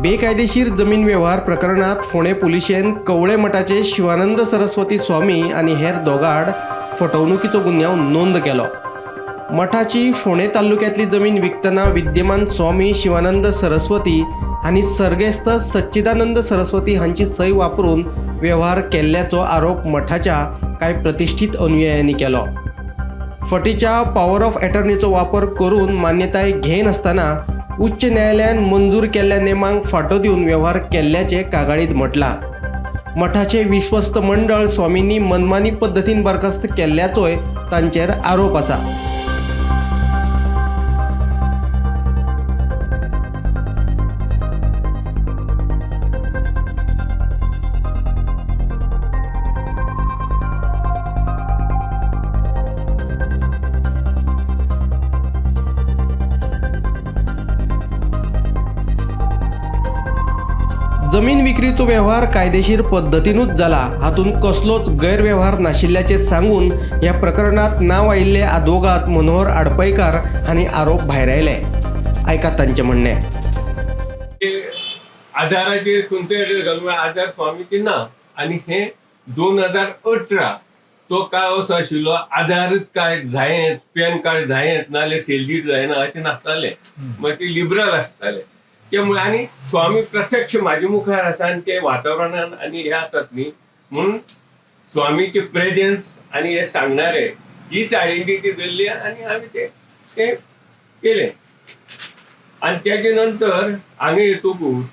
बेकायदेशीर जमीन व्यवहार प्रकरणात फोंडें पुलिशेन कवळे मठाचे शिवानंद सरस्वती स्वामी आनी हेर दोगांआड फटवणुकीचो गुन्यांव नोंद केलो. मठाची फोंडें तालुक्यांतली जमीन विकतना विद्यमान स्वामी शिवानंद सरस्वती आनी सर्गेस्त सच्चिदानंद सरस्वती हांची सय वापरून व्यवहार केल्ल्याचो आरोप मठाच्या कांय प्रतिश्ठीत अनुयायांनी केलो. फटीच्या पॉवर ऑफ एटर्नीचो वापर करून मान्यताय घेयनासतना उच्च न्यायालयान मंजूर केल्ल्या नेमांक फाटो दिवन व्यवहार केल्ल्याचें कागाळींत म्हटलां. मठाचे विश्वस्त मंडळ स्वामींनी मनमानी पद्दतीन बरखास्त केल्ल्याचोय तांचेर आरोप आसा. जमीन विक्रीचो व्यवहार कायदेशीर पद्दतीनूच जाला, हातूंत कसलोच गैरवेव्हार नाशिल्ल्याचें सांगून ह्या प्रकरणांत नांव आयिल्ले आदवोगाद मनोहर आडपयकार हांणी आरोप भायरायले. आयकात तांचें म्हणणें. आधाराचेर खंयचो एड्रेस घालून आधार स्वामीचे ना आनी हे 2018 तो काळ असो आशिल्लो, आधारच कार्ड जायेच, पॅन कार्ड जायेच, नाजाल्यार सेल did जायना अशें नासतालें. मागीर ते लिबरल आसताले. त्यामुळे आनी स्वामी प्रत्यक्ष म्हाजे मुखार आसा आनी ते वातावरणान आनी हे आसात न्ही, म्हणून स्वामीचे प्रेजन्स आनी हे सांगणारे हीच आयडेंटिटी धरली आनी आमी ते ते केले. आनी तेजे नंतर हांगा येतकूच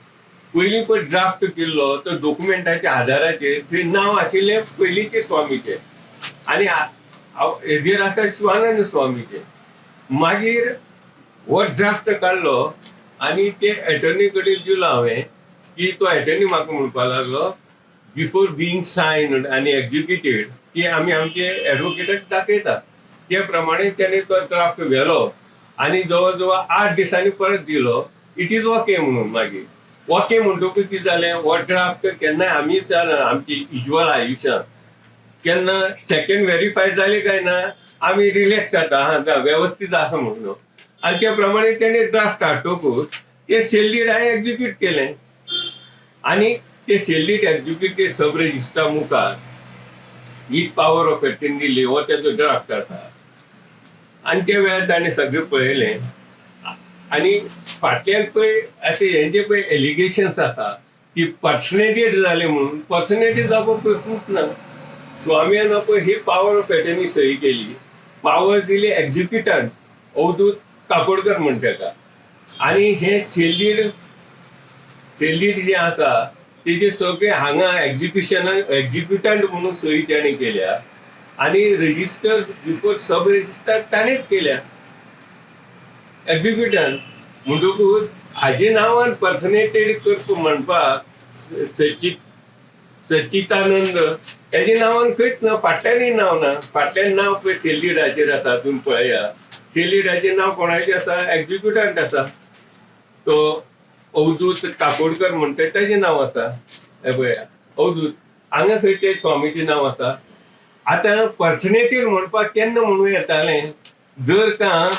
पयलीं पळय ड्राफ्ट केल्लो तो डॉक्युमेंटाच्या आधाराचेर थंय नांव आशिल्लें पयलींचे स्वामीचें आनी हेजेर आसा शिवानंद स्वामीचें. मागीर हो ड्राफ्ट काडलो आनी ते एटर्नी कडेन दिलो हांवें की तो एटर्नी म्हाका म्हणपाक लागलो बिफोर बिईंग सायन्ड आनी एक्जिक्युटेड की आमी आमचे एडवोकेटाक दाखयता. ते प्रमाणे तेणे तो ड्राफ्ट व्हेलो आनी जवळ जवळ 8 दिसांनी परत दिलो, it is okay म्हणून. मागीर ओके म्हणटकूच कितें जालें, हो ड्राफ्ट केन्नाय आमीच आमची युज्वल आयुश्यांत केन्ना सेकंड व्हेरीफाय जाले काय ना आमी रिलॅक्स जाता, हां वेवस्थीत आसा म्हणून. आनी त्या प्रमाणे तेणे ड्राफ्ट हाडटकूच ते सेल did हांवें एक्जिक्यूट केलें आनी ते सेल did execute ते सब रजिस्ट्रार मुखार ही पावर ऑफ एटर्नी दिली, हो तेजो ड्राफ्ट आसा. आनी त्या वेळार ताणें सगळें पळयलें आनी फाटल्यान पळय अशें हेंचे पळय एलिगेशन्स आसा की पर्सनेटेड जाले म्हणून. पर्सनेटेड जावपाक प्रस्नूच ना. स्वाम्यान पळय ही पावर ऑफ एटर्नी सही केली, पावर दिली एक्जिक्युटान अवधूत काकोडकर म्हण तेका. आनी हें सेल did जें आसा तेजे सगळे हांगा एक्जिक्युशनाक एक्जिक्युटंट म्हणून सही ताणें केल्या आनी रजिस्टर बिफोर सब रजिस्टर ताणेंच केल्या एक्जिक्युटंट. म्हणटकूच हाजे नांवान पर्सनेटेड करपा म्हणपाक सच्चिदानंद हेजे नांवान खंयच ना, फाटल्यानूय नांव ना. फाटल्यान नांव पळय सेल डिडाचेर आसा, तुमी पळया सेल डिडाचेर नांव कोणाचें आसा, एक्जिक्युटंट आसा, तो अवधूत काकोडकर म्हणटा तेजें नांव आसा. हें पळया अवधूत, हांगा खंयचें स्वामीचें नांव आसा. आतां पर्सनेटेड म्हणपाक केन्ना म्हणूं येतालें, जर का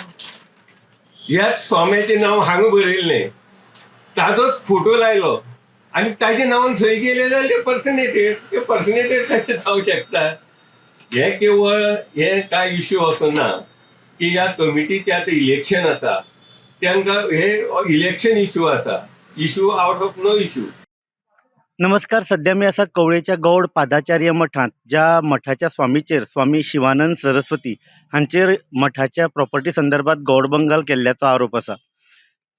ह्याच स्वाम्याचें नांव हांगा बरयल्लें, ताजोच फोटो लायलो आनी ताज्या नांवान सही केले जाल्यार ते पर्सनेटेड, ते पर्सनेटेड कशें जावंक शकता? हें केवळ हें कांय इश्यू असो ना की ह्या कमिटीचें आतां इलेक्शन आसा, तांकां हे इलेक्शन इश्यू आसा, issue out of no issue. नमस्कार, सध्या मी आसा कवळेच्या गौड पादाचार्य मठांत, ज्या मठाच्या स्वामीचेर स्वामी शिवानंद सरस्वती हांचेर मठाच्या प्रॉपर्टी संदर्भात गौडबंगाल केल्ल्याचो आरोप आसा.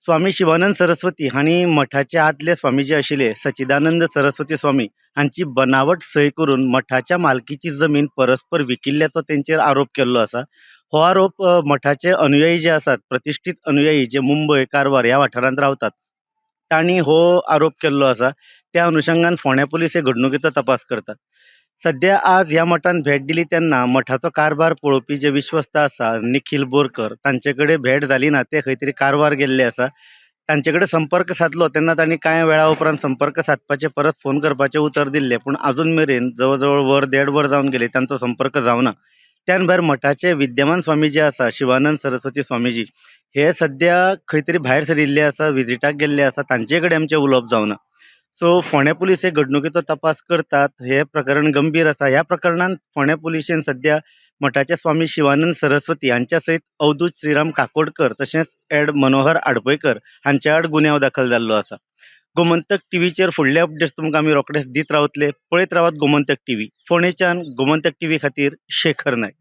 स्वामी शिवानंद सरस्वती हांणी मठाचे आदले स्वामी जे आशिल्ले सच्चिदानंद सरस्वती स्वामी हांची बनावट सय करून मठाच्या मालकीची जमीन परस्पर विकिल्ल्याचो तेंचेर आरोप केल्लो आसा. हो आरोप मठाचे अनुयायी जे आसात, प्रतिश्ठीत अनुयायी जे मुंबय, कारवार ह्या वाठारांत रावतात, तांणी हो आरोप केल्लो आसा. त्या अनुशंगान फोंड्या पुलीस हे घडणुकेचो तपास करतात. सध्या आज ह्या मठान भेट दिली तेन्ना मठाचो कारभार पळोवपी जे विश्वस्त आसा निखील बोरकर तांचे कडेन भेट जाली ना, ते खंय तरी कारवार गेल्ले आसा. तांचे कडेन संपर्क सादलो तेन्ना तांणी कांय वेळा उपरांत संपर्क सादपाचें, परत फोन करपाचें उतर दिल्लें, पूण आजून मेरेन जवळ जवळ वर देड वर जावन गेलें तांचो संपर्क जावना. त्यान भायर मठाचे विद्यमान स्वामी जे आसा शिवानंद सरस्वती स्वामीजी हे सद्या खंय तरी भायर सरिल्ले आसा, विजिटाक गेल्ले आसा, तांचे कडेन आमचें उलोवप जावना. सो फोंडें पुलीस हे घडणुकेचो तपास करतात. हें प्रकरण गंभीर आसा. ह्या प्रकरणांत फोंडें पुलिशेन सद्या मठाचे स्वामी शिवानंद सरस्वती हांच्या सयत अवधूत श्रीराम काकोडकर तशेंच ॲड मनोहर आडपयकर हांच्या आड गुन्यांव दाखल जाल्लो आसा. गोमंतक टीव्हीचेर फुडले अपडेट्स तुमकां आमी रोखडेच दीत रावतले. पळयत रावात गोमंतक टीव्ही. फोंडेच्यान गोमंतक टीव्ही खातीर शेखर नायक.